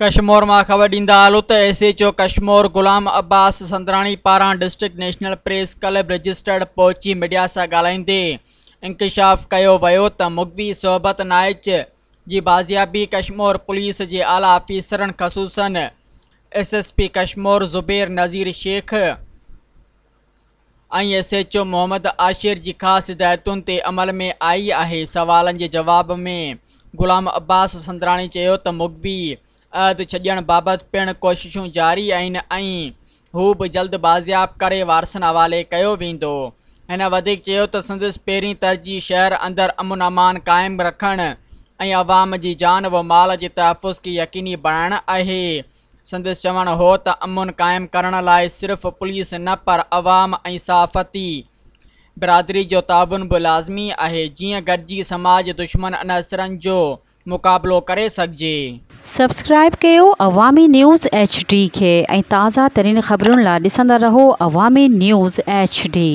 ڪشمور مان خبر ڏيندا هلون ته S H O Kashmore Ghulam Abbas Sundrani پاران district national press club registered پهچي ميڊيا سان ڳالهائيندي انڪشاف ڪيو ويو ته مغوي صحبت نائچ جي بازيابي ڪشمور پوليس جي اعليٰ آفيسرن خصوصن S S P Kashmore Zubair Nazir Shaikh ۽ S H O Muhammad Ashir جي خاص هدايتن تي عمل ۾ آئي آهي. سوالن جي جواب ۾ غلام عباس سندراڻي چيو ته مغوي احد ڇڏڻ بابت پڻ ڪوششون جاري آهن ۽ هو به جلد بازياب ڪري وارثن حوالي ڪيو ويندو. هن وڌيڪ چيو ته سندس پهرين ترجيح شهر اندر امن امان قائم رکڻ ۽ عوام جي جان و مال جي تحفظ کي يقيني بڻائڻ آهي. سندس چوڻ هو ته امن قائم ڪرڻ لاء صرف پوليس نه پر عوام ۽ صحافتي برادري جو تعاون به لازمي آهي جيئن گڏجي سماج دشمن عناصرن جو مقابلو ڪري سگهجي. سبسڪرائيب ڪيو عوامي نيوز ايڇ ڊي کي ۽ تازه ترين خبرن لا ڏسندا رهو عوامي نيوز ايڇ ڊي.